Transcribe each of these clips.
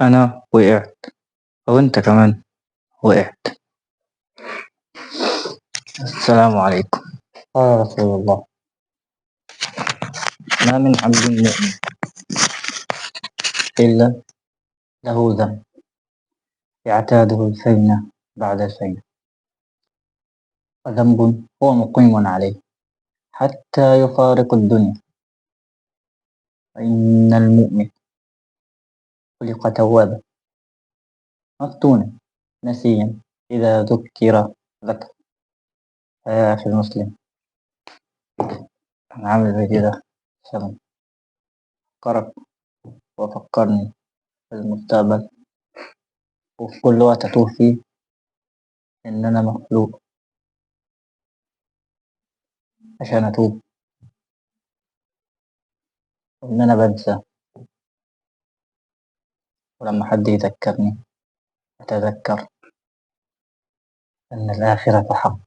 أنا وقعت أو أنت كمان وقعت. السلام عليكم. قال رسول الله: ما من عبد مؤمن إلا له ذنب يعتاده الفينة بعد الفينة، وذنب هو مقيم عليه حتى يفارق الدنيا. إن المؤمن خلق توابا مفتونا نسيا إذا ذكر ذكر. يا أخي المسلم، أنا عامل الفيديو ده عشان أفكرك وأفكرني في المستقبل وفي كل وقت أتوه فيه إن أنا مخلوق عشان أتوب، وإن أنا بنسى، ولما حد يذكرني أتذكر أن الآخرة حق،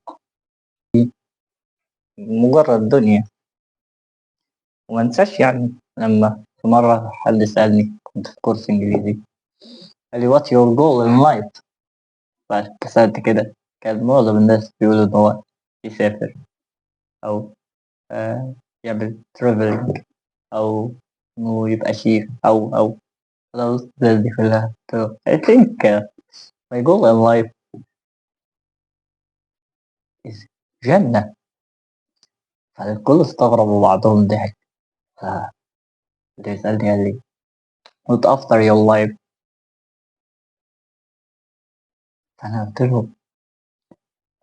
مجرد دنيا. وما انساش لما في مرة حد سألني، كنت في كورس إنجليزي، قال لي what's your goal in life؟ فسألت كده، كان معظم الناس بيقولوا إن هو يسافر أو يعمل traveling أو إنه يبقى شيف أو خلاص الناس دي كلها. So I think my goal in life is جنة. فالكل استغرب وبعضهم ضحك. اللي يسألني قال لي what after your life؟ فأنا قلت له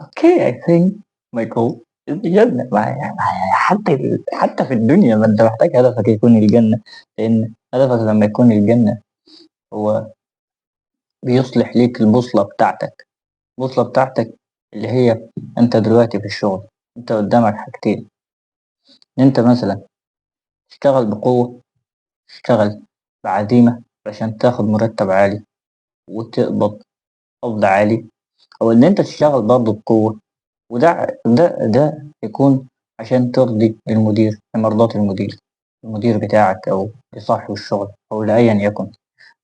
okay I think my goal is الجنة. حتى في الدنيا ما أنت محتاج هدفك يكون الجنة، لأن هدفك لما يكون الجنة هو بيصلح ليك البوصلة بتاعتك. البوصلة بتاعتك اللي هي أنت دلوقتي في الشغل، أنت قدامك حاجتين، أنت مثلا تشتغل بقوة، تشتغل بعزيمة عشان تاخد مرتب عالي وتقبض قبض عالي، أو إن أنت تشتغل برضه بقوة، وده ده ده يكون عشان ترضي المدير، لمرضاة المدير بتاعك أو لصاحب الشغل أو لأيا يكن.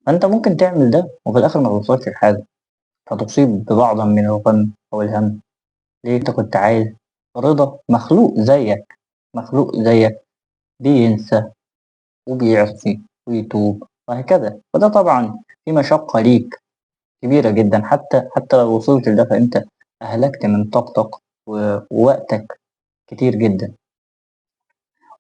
فأنت ممكن تعمل ده وفي الآخر ما توصلش لحاجة، فتصيب ببعضا من الغم أو الهم. ليه؟ أنت كنت عايز رضا مخلوق زيك، مخلوق زيك بينسى وبيعصي ويتوب وهكذا. وده طبعا في مشقة ليك كبيرة جدا، حتى لو وصلت لده فأنت أهلكت من طاقتك ووقتك كتير جدا.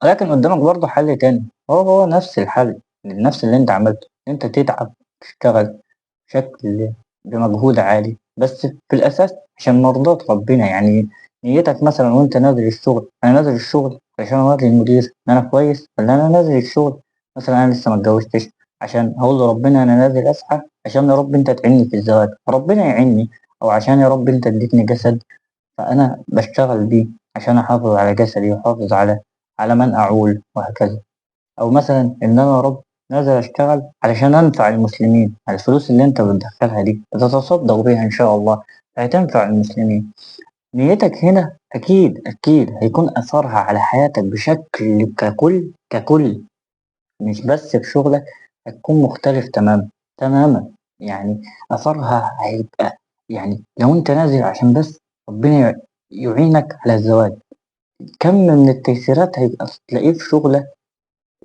ولكن قدامك برضه حل تاني، هو نفس الحل، نفس اللي انت عملته، انت تتعب تشتغل بشكل بمجهود عالي، بس في الأساس عشان مرضاة ربنا. نيتك مثلا وانت نازل الشغل، انا نازل الشغل عشان اوري المدير ان انا كويس، ولا انا نازل الشغل مثلا انا لسه ما اتجوزتش عشان اقول لربنا انا نازل اسعى عشان يا رب انت تعيني في الزواج، ربنا يعيني، او عشان يا رب انت اديتني جسد فانا بشتغل بيه عشان احافظ على جسدي واحافظ على من اعول وهكذا. او مثلا ان انا يا رب نازل اشتغل علشان انفع المسلمين، على الفلوس اللي انت بتدخلها دي بتتصدق بيها ان شاء الله هتنفع المسلمين. نيتك هنا اكيد هيكون اثرها على حياتك بشكل ككل، مش بس في شغلك، هتكون مختلف تماما. اثرها هيبقى، لو انت نازل عشان بس ربنا يعينك على الزواج، كم من التيسيرات هيبقى تلاقيه في شغلك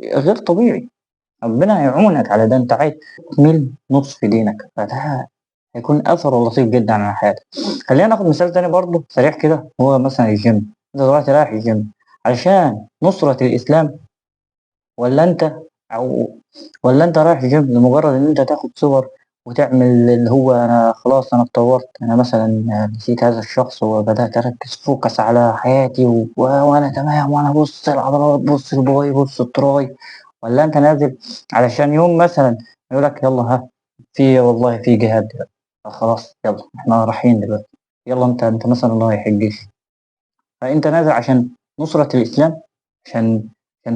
غير طبيعي. ربنا هيعونك على ده، انت عايز تكمل نصف دينك، فده هيكون اثره لطيف جدا على حياتك. خلينا ناخد مثال تاني برضه سريع كده، هو مثلا الجيم. انت دلوقتي رايح الجيم عشان نصرة الاسلام، ولا انت رايح الجيم لمجرد ان انت تاخد صور وتعمل اللي هو انا خلاص انا اتطورت، انا مثلا نسيت هذا الشخص وبدأت اركز focus على حياتي وانا تمام، وانا بص العضلات، بص ال bi، بص ال tri. ولا انت نازل علشان يوم مثلا يقولك يلا ها في والله في جهاد دلوقتي، خلاص يلا احنا رايحين دلوقتي، يلا انت مثلا رايح الجيش، فانت نازل عشان نصرة الاسلام، عشان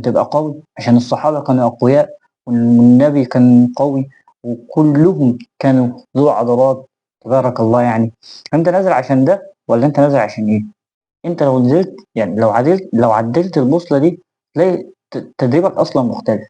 تبقى قوي، عشان الصحابة كانوا اقوياء والنبي كان قوي وكلهم كانوا ذو عضلات تبارك الله. انت نازل عشان ده ولا انت نازل عشان ايه؟ انت لو نزلت، يعني لو عدلت، لو عدلت البوصلة دي تلاقي تدريبك اصلا مختلف.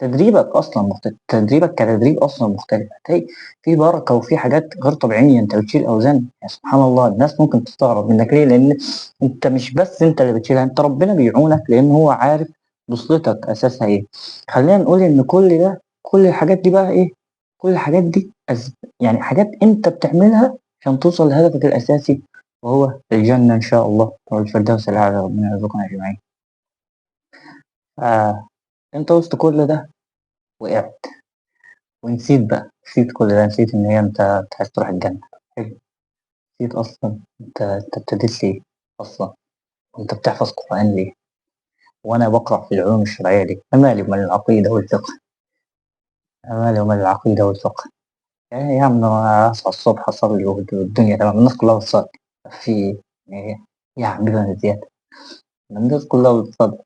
تدريبك أصلا مختلف، تدريبك كتدريب أصلا مختلف، هتلاقي في بركة وفي حاجات غير طبيعية. أنت بتشيل أوزان يا سبحان الله، الناس ممكن تستغرب منك ليه؟ لأن أنت مش بس أنت اللي بتشيلها، أنت ربنا بيعونك لأن هو عارف بوصلتك أساسها إيه. خلينا نقول إن كل ده، كل الحاجات دي بقى إيه؟ كل الحاجات دي يعني حاجات أنت بتعملها عشان توصل لهدفك الأساسي وهو الجنة إن شاء الله، أو الفردوس الأعلى، ربنا يرزقنا أجمعين. أنت وسط كل ده وقعت ونسيت بقى، نسيت كل ده، نسيت إن هي أنت عايز تروح الجنة، حلو، نسيت أصلا أنت ابتديت ليه أصلا، وأنت بتحفظ قرآن ليه، وأنا بقرأ في العلوم الشرعية ليه، أنا مالي ومال العقيدة والفقه، أنا مالي ومال العقيدة والفقه، يعني يا عم أنا أصحى الصبح أصلي والدنيا تمام، الناس كلها بتصلي، في إيه يا عم بما زيادة، الناس كلها بتصلي.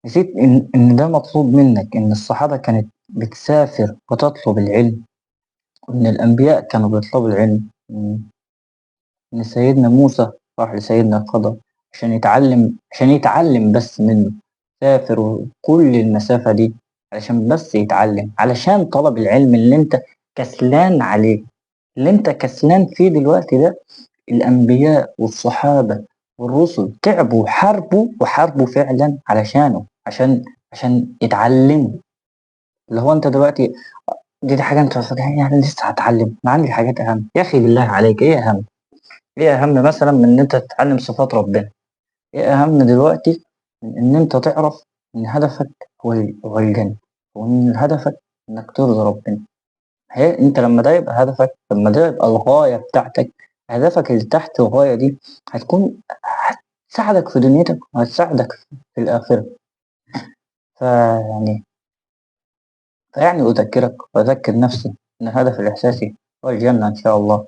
نسيت إن ده مطلوب منك، إن الصحابة كانت بتسافر وتطلب العلم، وإن الأنبياء كانوا بيطلبوا العلم، إن سيدنا موسى راح لسيدنا الخضر عشان يتعلم بس منه، سافر كل المسافة دي علشان بس يتعلم، علشان طلب العلم اللي انت كسلان عليه، اللي انت كسلان فيه دلوقتي ده. الأنبياء والصحابة والرسل تعبوا وحاربوا فعلا علشانه، عشان يتعلموا. اللي هو انت دلوقتي دي حاجة انت فاكرها، يعني لسه هتعلم، ما عندي حاجات أهم يا أخي. بالله عليك إيه أهم؟ إيه أهم مثلا من إن أنت تتعلم صفات ربنا؟ إيه أهم دلوقتي من إن أنت تعرف إن هدفك هو الجنة، وإن هدفك إنك ترضي ربنا؟ هي أنت لما ده يبقى هدفك، لما ده يبقى الغاية بتاعتك، هدفك اللي تحت الغاية دي هتساعدك في دنيتك وهتساعدك في الآخرة. فيعني أذكرك وأذكر نفسي إن هدف الإحساسي هو الجنة إن شاء الله،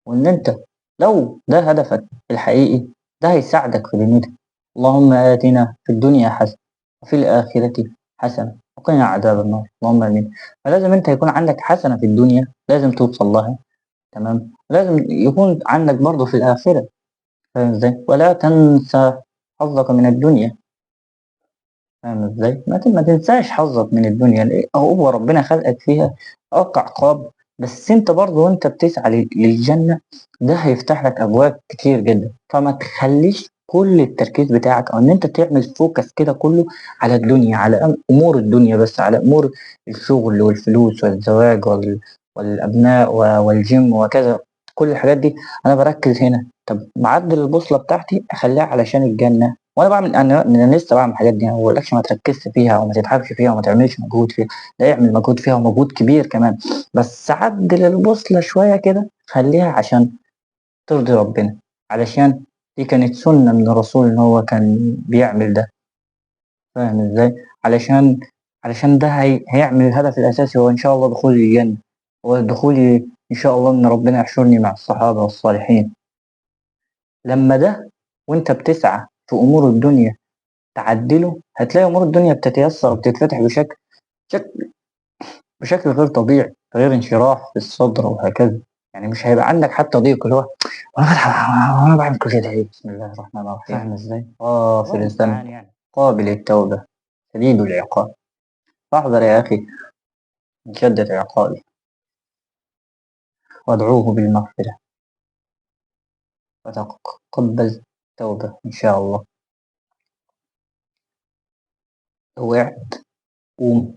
وإن أنت لو ده هدفك الحقيقي ده هيساعدك في دنيتك. اللهم آتنا في الدنيا حسنة وفي الآخرة حسنة وقنا عذاب النار، اللهم آمين. فلازم أنت يكون عندك حسنة في الدنيا لازم توصل لها، تمام؟ لازم يكون عندك برضه في الآخرة، فاهم إزاي؟ ولا تنسى حظك من الدنيا، فاهم إزاي؟ ما تنساش حظك من الدنيا، ليه؟ هو ربنا خلقك فيها كعقاب، بس أنت برضه وأنت بتسعى للجنة ده هيفتح لك أبواب كتير جدا. فما تخليش كل التركيز بتاعك أو إن أنت تعمل فوكس كده كله على الدنيا، على أمور الدنيا بس، على أمور الشغل والفلوس والزواج والأبناء والجيم وكذا، كل الحاجات دي أنا بركز هنا. طب معدل البوصلة بتاعتي أخليها علشان الجنة، وأنا بعمل، أنا لسه بعمل الحاجات دي، أنا ما بقولكش ما تركزش فيها وما تتعبش فيها وما تعملش مجهود فيها، لا اعمل مجهود فيها ومجهود كبير كمان، بس عدل البوصلة شوية كده، خليها عشان ترضي ربنا، علشان دي كانت سنة من الرسول إن هو كان بيعمل ده، فاهم إزاي؟ علشان ده هيعمل الهدف الأساسي، هو إن شاء الله دخول الجنة، هو دخولي إن شاء الله إن ربنا يحشرني مع الصحابة والصالحين. لما ده وإنت بتسعى في أمور الدنيا تعدله، هتلاقي أمور الدنيا بتتيسر وبتتفتح بشكل غير طبيعي، غير انشراح في الصدر وهكذا. مش هيبقى عندك حتى ضيق اللي هو أنا بعمل كل ده ليه؟ بسم الله الرحمن الرحيم. فاهم إزاي؟ غافر الذنب، قابل التوبة، شديد العقاب. فاحذر يا أخي من شدة عقابه، وادعوه بالمغفرة وتقبل توبة إن شاء الله. وقعت قوم،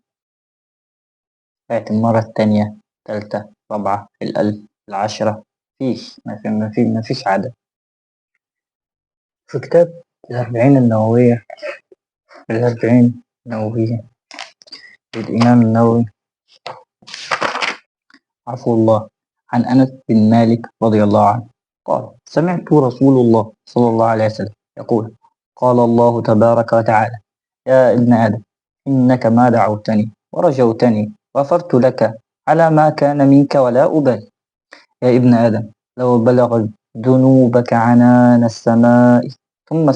وقعت المرة التانية، التالتة، الرابعة، الألف، العشرة، مفيش، ما في، ما في، ما فيش عدد. في كتاب الأربعين النووية، الأربعين النووية للإمام النووي عفو الله، عن أنس بن مالك رضي الله عنه قال: سمعت رسول الله صلى الله عليه وسلم يقول: قال الله تبارك وتعالى: يا ابن آدم، إنك ما دعوتني ورجوتني غفرت لك على ما كان منك ولا أبالي. يا ابن آدم، لو بلغت ذنوبك عنان السماء ثم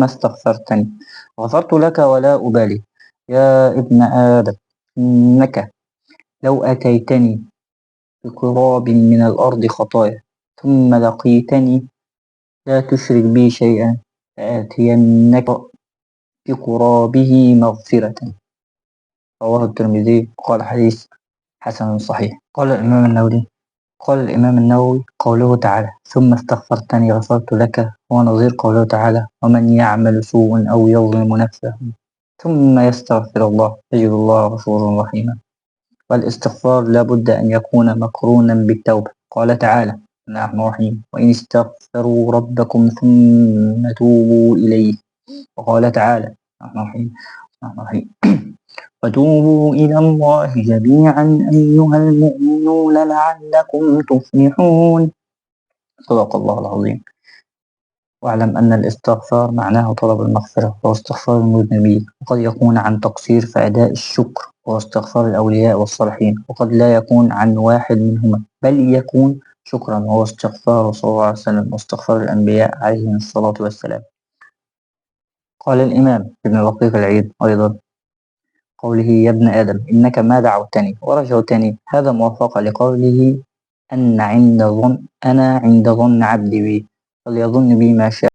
استغفرتني غفرت لك ولا أبالي. يا ابن آدم، إنك لو أتيتني بقراب من الأرض خطايا ثم لقيتني لا تشرك بي شيئا لآتينك بقرابه مغفرة. رواه الترمذي، قال حديث حسن صحيح. قال الإمام النووي: قوله تعالى: ثم استغفرتني غفرت لك، هو نظير قوله تعالى: ومن يعمل سوءا أو يظلم نفسه ثم يستغفر الله يجد الله غفورا رحيما. والاستغفار لابد أن يكون مقرونا بالتوبة. قال تعالى: بسم الله الرحمن الرحيم: وإن استغفروا ربكم ثم توبوا إليه. وقال تعالى: بسم الله الرحمن الرحيم: وتوبوا إلى الله جميعا أيها المؤمنون لعلكم تفلحون. صدق الله العظيم. واعلم أن الاستغفار معناه طلب المغفرة، وهو استغفار المذنبين، وقد يكون عن تقصير في أداء الشكر، وهو استغفار الأولياء والصالحين، وقد لا يكون عن واحد منهما، بل يكون شكرا، وهو استغفار صلى الله عليه وسلم واستغفار الأنبياء عليهم الصلاة والسلام. قال الإمام ابن دقيق العيد أيضا: قوله يا ابن آدم إنك ما دعوتني ورجوتني، هذا موافقة لقوله أن عند ظن أنا عند ظن عبدي بي فليظن بي ما شاء.